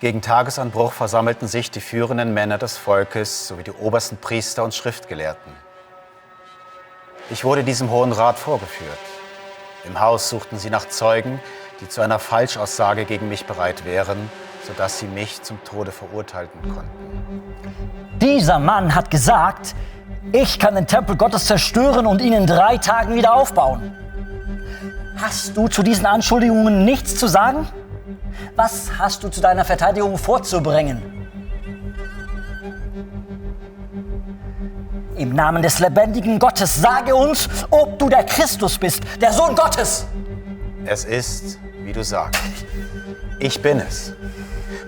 Gegen Tagesanbruch versammelten sich die führenden Männer des Volkes sowie die obersten Priester und Schriftgelehrten. Ich wurde diesem Hohen Rat vorgeführt. Im Haus suchten sie nach Zeugen, die zu einer Falschaussage gegen mich bereit wären, sodass sie mich zum Tode verurteilen konnten. Dieser Mann hat gesagt, ich kann den Tempel Gottes zerstören und ihn in 3 Tagen wieder aufbauen. Hast du zu diesen Anschuldigungen nichts zu sagen? Was hast du zu deiner Verteidigung vorzubringen? Im Namen des lebendigen Gottes, sage uns, ob du der Christus bist, der Sohn Gottes. Es ist, wie du sagst. Ich bin es.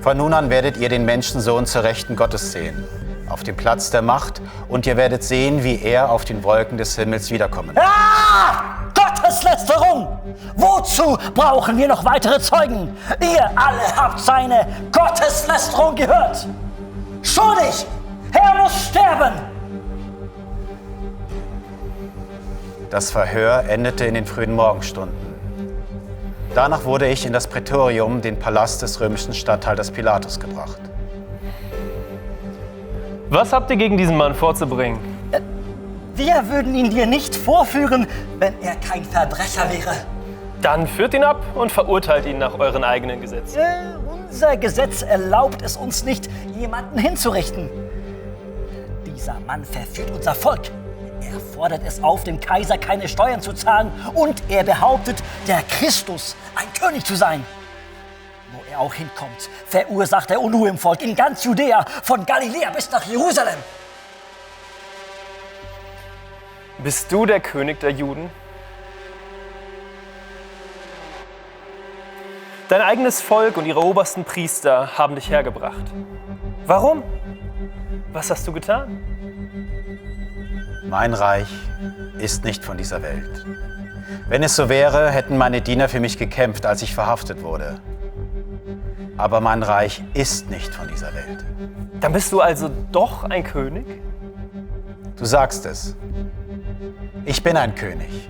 Von nun an werdet ihr den Menschensohn zur Rechten Gottes sehen, auf dem Platz der Macht, und ihr werdet sehen, wie er auf den Wolken des Himmels wiederkommen wird. Gotteslästerung! Wozu brauchen wir noch weitere Zeugen? Ihr alle habt seine Gotteslästerung gehört. Schuldig! Er muss sterben! Das Verhör endete in den frühen Morgenstunden. Danach wurde ich in das Prätorium, den Palast des römischen Statthalters Pilatus, gebracht. Was habt ihr gegen diesen Mann vorzubringen? Wir würden ihn dir nicht vorführen, wenn er kein Verbrecher wäre. Dann führt ihn ab und verurteilt ihn nach euren eigenen Gesetzen. Unser Gesetz erlaubt es uns nicht, jemanden hinzurichten. Dieser Mann verführt unser Volk. Er fordert es auf, dem Kaiser keine Steuern zu zahlen, und er behauptet, der Christus ein König zu sein. Wo er auch hinkommt, verursacht er Unruhe im Volk in ganz Judäa, von Galiläa bis nach Jerusalem. Bist du der König der Juden? Dein eigenes Volk und ihre obersten Priester haben dich hergebracht. Warum? Was hast du getan? Mein Reich ist nicht von dieser Welt. Wenn es so wäre, hätten meine Diener für mich gekämpft, als ich verhaftet wurde. Aber mein Reich ist nicht von dieser Welt. Dann bist du also doch ein König? Du sagst es. Ich bin ein König.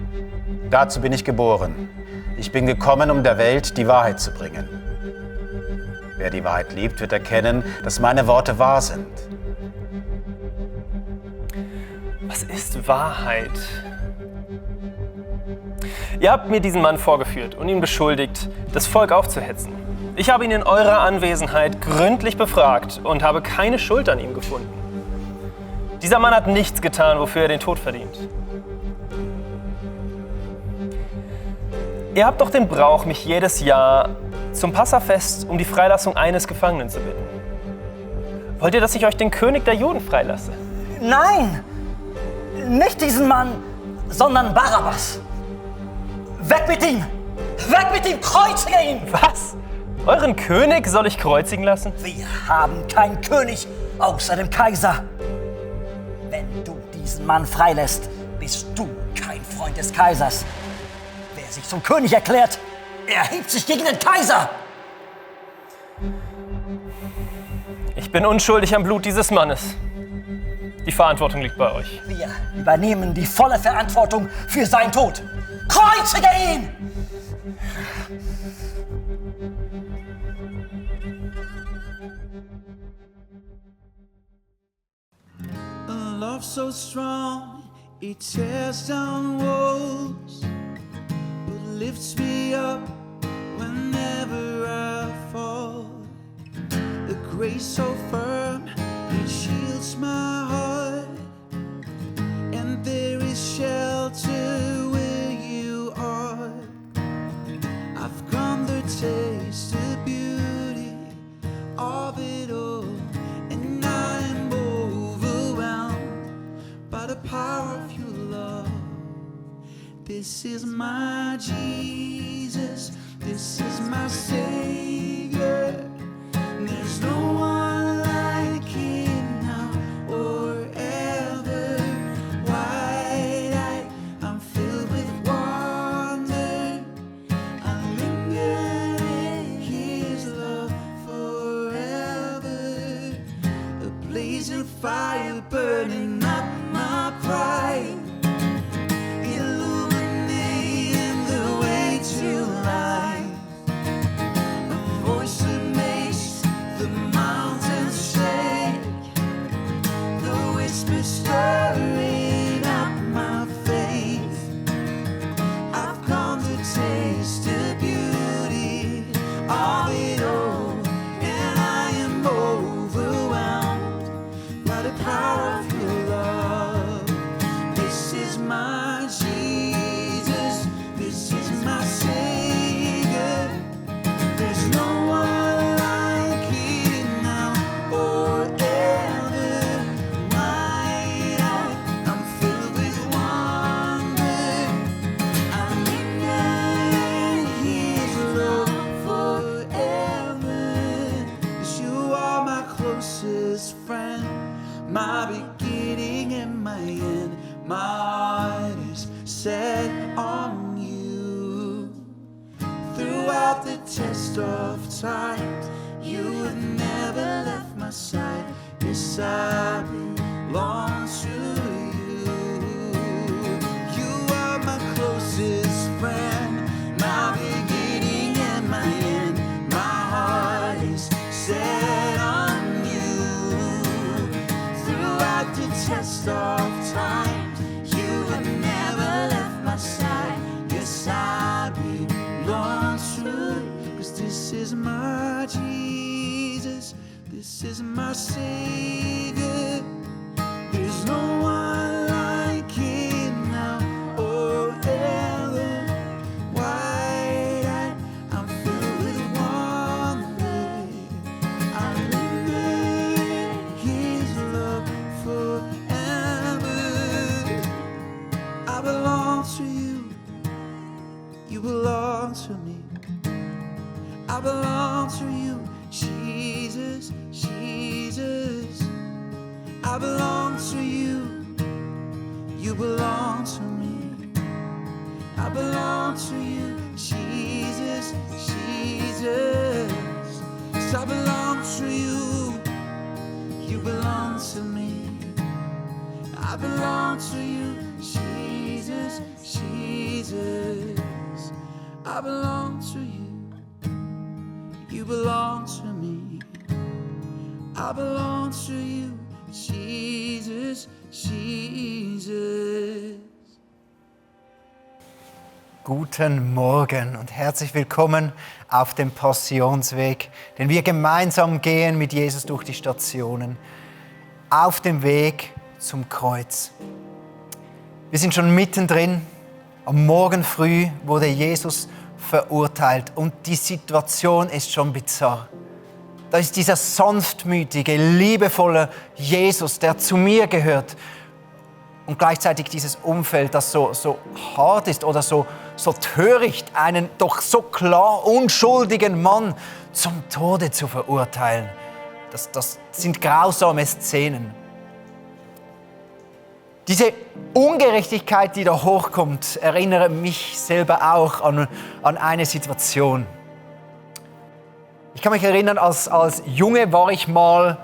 Dazu bin ich geboren. Ich bin gekommen, um der Welt die Wahrheit zu bringen. Wer die Wahrheit liebt, wird erkennen, dass meine Worte wahr sind. Was ist Wahrheit? Ihr habt mir diesen Mann vorgeführt und ihn beschuldigt, das Volk aufzuhetzen. Ich habe ihn in eurer Anwesenheit gründlich befragt und habe keine Schuld an ihm gefunden. Dieser Mann hat nichts getan, wofür er den Tod verdient. Ihr habt doch den Brauch, mich jedes Jahr zum Passafest um die Freilassung eines Gefangenen zu bitten. Wollt ihr, dass ich euch den König der Juden freilasse? Nein! Nicht diesen Mann, sondern Barabbas. Weg mit ihm! Weg mit ihm! Kreuzige ihn! Was? Euren König soll ich kreuzigen lassen? Wir haben keinen König außer dem Kaiser. Wenn du diesen Mann freilässt, bist du kein Freund des Kaisers. Wer sich zum König erklärt, erhebt sich gegen den Kaiser. Ich bin unschuldig am Blut dieses Mannes. Die Verantwortung liegt bei euch. Wir übernehmen die volle Verantwortung für seinen Tod. Kreuzige ihn! A love so strong, it tears down walls, but lifts me up whenever I fall. A grace so firm, it shields my heart, and there is shelter where you are. I've come to taste the beauty of it all, and I am overwhelmed by the power of your love. This is my Jesus, this is my Savior. There's no one like him now or ever. Wide-eyed, I'm filled with wonder. I linger in his love forever. A blazing fire burning up my pride, illuminating the way to life. A voice that makes the Throughout the test of time, you have never left my side. Yes, I belong to you. You are my closest friend, my beginning and my end. My heart is set on you. Throughout the test of time, you have never left my side. Yes, I belong to you. 'Cause this is my Jesus, this is my Savior. There's no one like him now or ever. Wide-eyed, I'm filled with wonder. I remember his love forever. I belong to you, you belong to me. I belong to you, Jesus, Jesus. I belong to you, you belong to me. I belong to you, Jesus, Jesus. Yes, I belong to you, you belong to me. I belong to you, Jesus, Jesus. I belong to you, you belong to me. I belong to you, Jesus, Jesus. Guten Morgen und herzlich willkommen auf dem Passionsweg, den wir gemeinsam gehen mit Jesus durch die Stationen, auf dem Weg zum Kreuz. Wir sind schon mittendrin. Am Morgen früh wurde Jesus verurteilt und die Situation ist schon bizarr. Da ist dieser sanftmütige, liebevolle Jesus, der zu mir gehört, und gleichzeitig dieses Umfeld, das so hart ist oder so töricht, einen doch so klar unschuldigen Mann zum Tode zu verurteilen. Das sind grausame Szenen. Diese Ungerechtigkeit, die da hochkommt, erinnert mich selber auch an eine Situation. Ich kann mich erinnern, als Junge war ich mal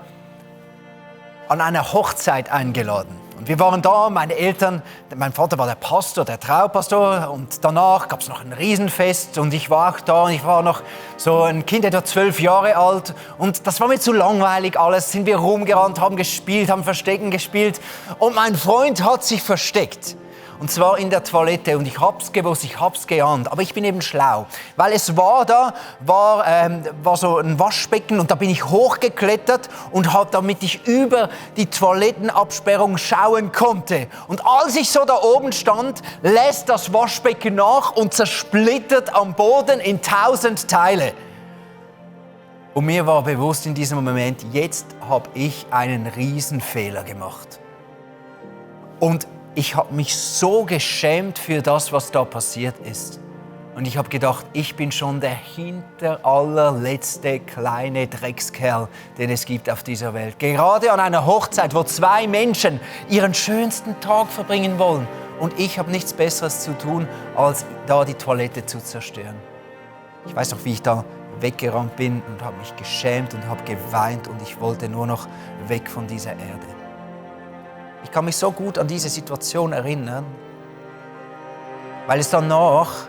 an einer Hochzeit eingeladen. Und wir waren da, meine Eltern, mein Vater war der Pastor, der Traupastor, und danach gab es noch ein Riesenfest und ich war auch da und ich war noch so ein Kind, etwa 12 Jahre alt, und das war mir zu langweilig alles, sind wir rumgerannt, haben gespielt, haben Verstecken gespielt und mein Freund hat sich versteckt. Und zwar in der Toilette, und ich hab's gewusst, ich hab's geahnt, aber ich bin eben schlau, weil es war so ein Waschbecken und da bin ich hochgeklettert und damit ich über die Toilettenabsperrung schauen konnte. Und als ich so da oben stand, lässt das Waschbecken nach und zersplittert am Boden in 1000 Teile. Und mir war bewusst in diesem Moment, jetzt habe ich einen Riesenfehler gemacht. Und ich habe mich so geschämt für das, was da passiert ist. Und ich habe gedacht, ich bin schon der hinterallerletzte kleine Dreckskerl, den es gibt auf dieser Welt. Gerade an einer Hochzeit, wo zwei Menschen ihren schönsten Tag verbringen wollen. Und ich habe nichts Besseres zu tun, als da die Toilette zu zerstören. Ich weiß noch, wie ich da weggerannt bin und habe mich geschämt und habe geweint und ich wollte nur noch weg von dieser Erde. Ich kann mich so gut an diese Situation erinnern, weil es danach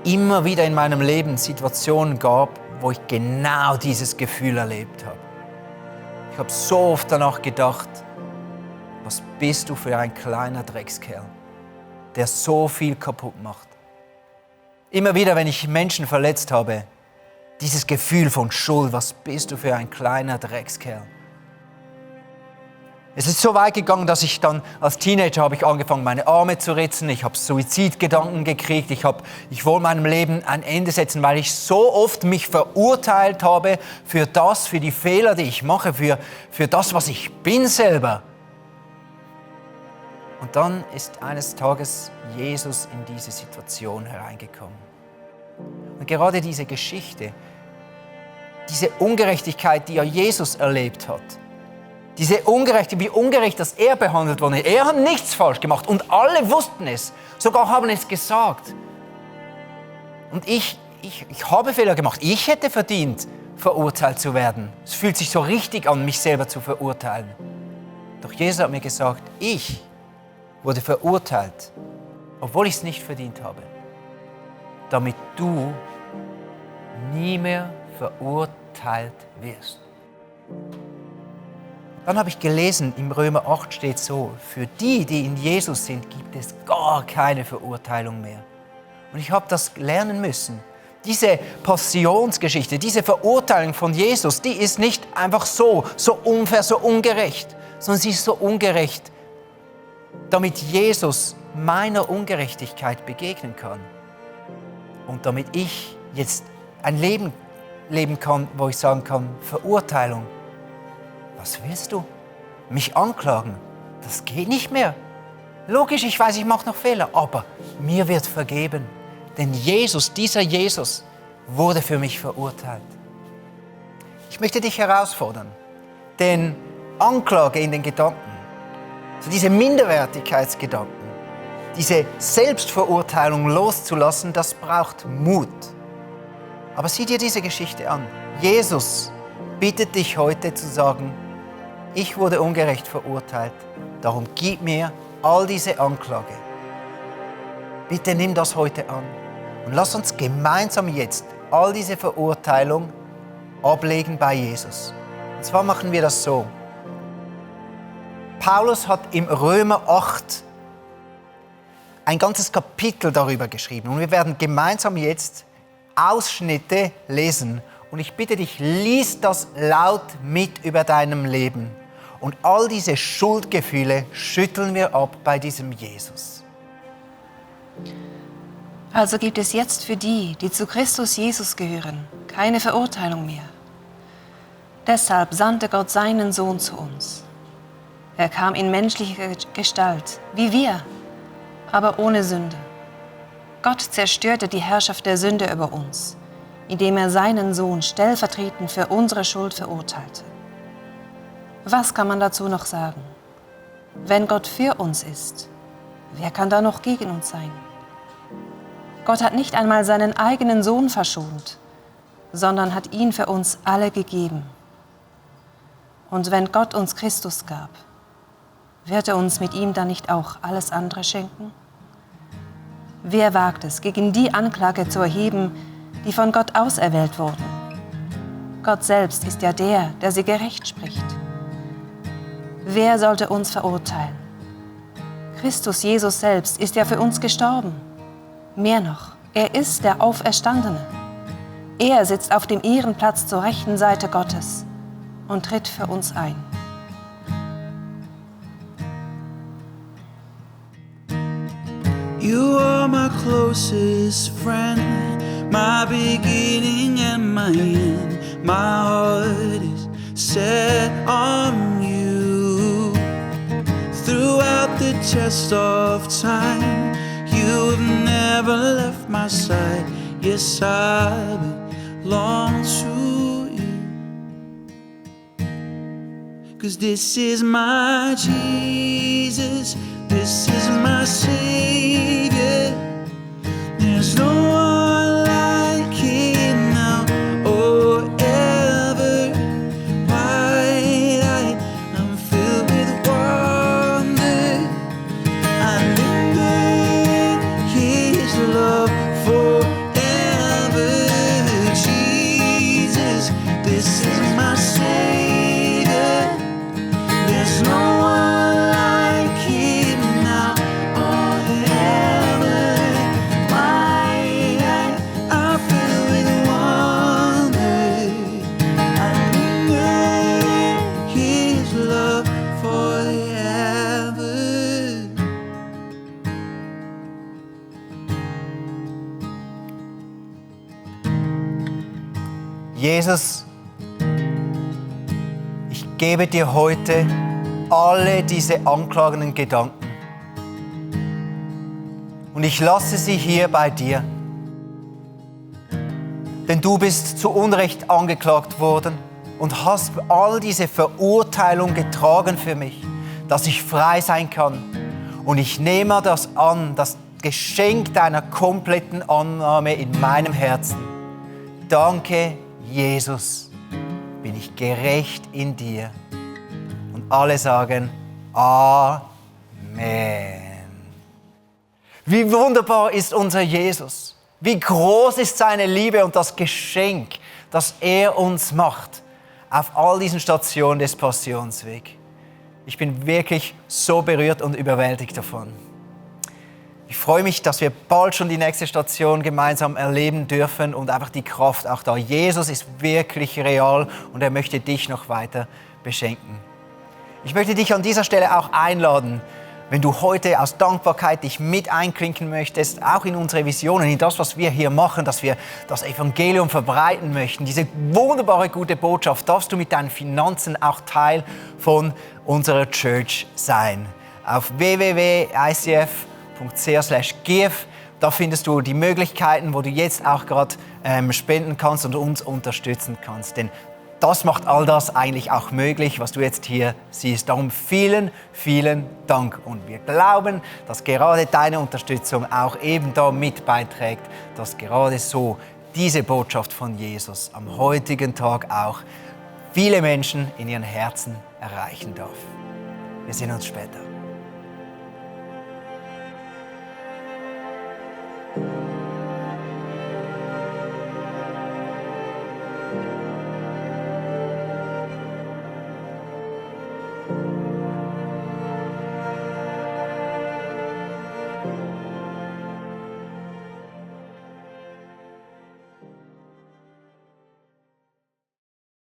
immer wieder in meinem Leben Situationen gab, wo ich genau dieses Gefühl erlebt habe. Ich habe so oft danach gedacht, was bist du für ein kleiner Dreckskerl, der so viel kaputt macht. Immer wieder, wenn ich Menschen verletzt habe, dieses Gefühl von Schuld, was bist du für ein kleiner Dreckskerl. Es ist so weit gegangen, dass ich dann als Teenager habe ich angefangen, meine Arme zu ritzen. Ich habe Suizidgedanken gekriegt. Ich wollte meinem Leben ein Ende setzen, weil ich so oft mich verurteilt habe für die Fehler, die ich mache, für das, was ich bin selber. Und dann ist eines Tages Jesus in diese Situation hereingekommen. Und gerade diese Geschichte, diese Ungerechtigkeit, die ja Jesus erlebt hat, wie ungerecht, dass er behandelt wurde. Er hat nichts falsch gemacht und alle wussten es. Sogar haben es gesagt. Und ich ich habe Fehler gemacht. Ich hätte verdient, verurteilt zu werden. Es fühlt sich so richtig an, mich selber zu verurteilen. Doch Jesus hat mir gesagt, ich wurde verurteilt, obwohl ich es nicht verdient habe, damit du nie mehr verurteilt wirst. Dann habe ich gelesen, im Römer 8 steht so, für die, die in Jesus sind, gibt es gar keine Verurteilung mehr. Und ich habe das lernen müssen. Diese Passionsgeschichte, diese Verurteilung von Jesus, die ist nicht einfach so unfair, so ungerecht, sondern sie ist so ungerecht, damit Jesus meiner Ungerechtigkeit begegnen kann. Und damit ich jetzt ein Leben leben kann, wo ich sagen kann, Verurteilung, was willst du? Mich anklagen? Das geht nicht mehr. Logisch, ich weiß, ich mache noch Fehler, aber mir wird vergeben. Denn Jesus, dieser Jesus, wurde für mich verurteilt. Ich möchte dich herausfordern, denn Anklage in den Gedanken, also diese Minderwertigkeitsgedanken, diese Selbstverurteilung loszulassen, das braucht Mut. Aber sieh dir diese Geschichte an. Jesus bittet dich heute zu sagen, ich wurde ungerecht verurteilt, darum gib mir all diese Anklage. Bitte nimm das heute an und lass uns gemeinsam jetzt all diese Verurteilung ablegen bei Jesus. Und zwar machen wir das so. Paulus hat im Römer 8 ein ganzes Kapitel darüber geschrieben. Und wir werden gemeinsam jetzt Ausschnitte lesen. Und ich bitte dich, lies das laut mit über deinem Leben. Und all diese Schuldgefühle schütteln wir ab bei diesem Jesus. Also gibt es jetzt für die, die zu Christus Jesus gehören, keine Verurteilung mehr. Deshalb sandte Gott seinen Sohn zu uns. Er kam in menschlicher Gestalt, wie wir, aber ohne Sünde. Gott zerstörte die Herrschaft der Sünde über uns, indem er seinen Sohn stellvertretend für unsere Schuld verurteilte. Was kann man dazu noch sagen? Wenn Gott für uns ist, wer kann da noch gegen uns sein? Gott hat nicht einmal seinen eigenen Sohn verschont, sondern hat ihn für uns alle gegeben. Und wenn Gott uns Christus gab, wird er uns mit ihm dann nicht auch alles andere schenken? Wer wagt es, gegen die Anklage zu erheben, die von Gott auserwählt wurden? Gott selbst ist ja der sie gerecht spricht. Wer sollte uns verurteilen? Christus Jesus selbst ist ja für uns gestorben. Mehr noch, er ist der Auferstandene. Er sitzt auf dem Ehrenplatz zur rechten Seite Gottes und tritt für uns ein. You are my closest friend, my beginning and my end. My heart is set on you. Throughout the test of time, you have never left my side. Yes, I belong to you. 'Cause this is my Jesus, this is my Savior. There's no one like him now or ever. Wide-eyed, I'm filled with wonder. I linger his love forever. Jesus, this is my Savior. There's no one like him now or ever. Wide-eyed, I'm filled with wonder. I linger his love forever. Jesus, ich gebe dir heute alle diese anklagenden Gedanken. Und ich lasse sie hier bei dir. Denn du bist zu Unrecht angeklagt worden und hast all diese Verurteilung getragen für mich, dass ich frei sein kann. Und ich nehme das an, das Geschenk deiner kompletten Annahme in meinem Herzen. danke, Jesus, bin ich gerecht in dir. Und alle sagen Amen. Wie wunderbar ist unser Jesus. Wie groß ist seine Liebe und das Geschenk, das er uns macht auf all diesen Stationen des Passionswegs. Ich bin wirklich so berührt und überwältigt davon. Ich freue mich, dass wir bald schon die nächste Station gemeinsam erleben dürfen und einfach die Kraft auch da. Jesus ist wirklich real und er möchte dich noch weiter beschenken. Ich möchte dich an dieser Stelle auch einladen, wenn du heute aus Dankbarkeit dich mit einklinken möchtest, auch in unsere Visionen, in das, was wir hier machen, dass wir das Evangelium verbreiten möchten, diese wunderbare gute Botschaft, darfst du mit deinen Finanzen auch Teil von unserer Church sein. Auf www.icf.ch/give, da findest du die Möglichkeiten, wo du jetzt auch gerade spenden kannst und uns unterstützen kannst. Denn das macht all das eigentlich auch möglich, was du jetzt hier siehst. Darum vielen, vielen Dank. Und wir glauben, dass gerade deine Unterstützung auch eben da mit beiträgt, dass gerade so diese Botschaft von Jesus am heutigen Tag auch viele Menschen in ihren Herzen erreichen darf. Wir sehen uns später.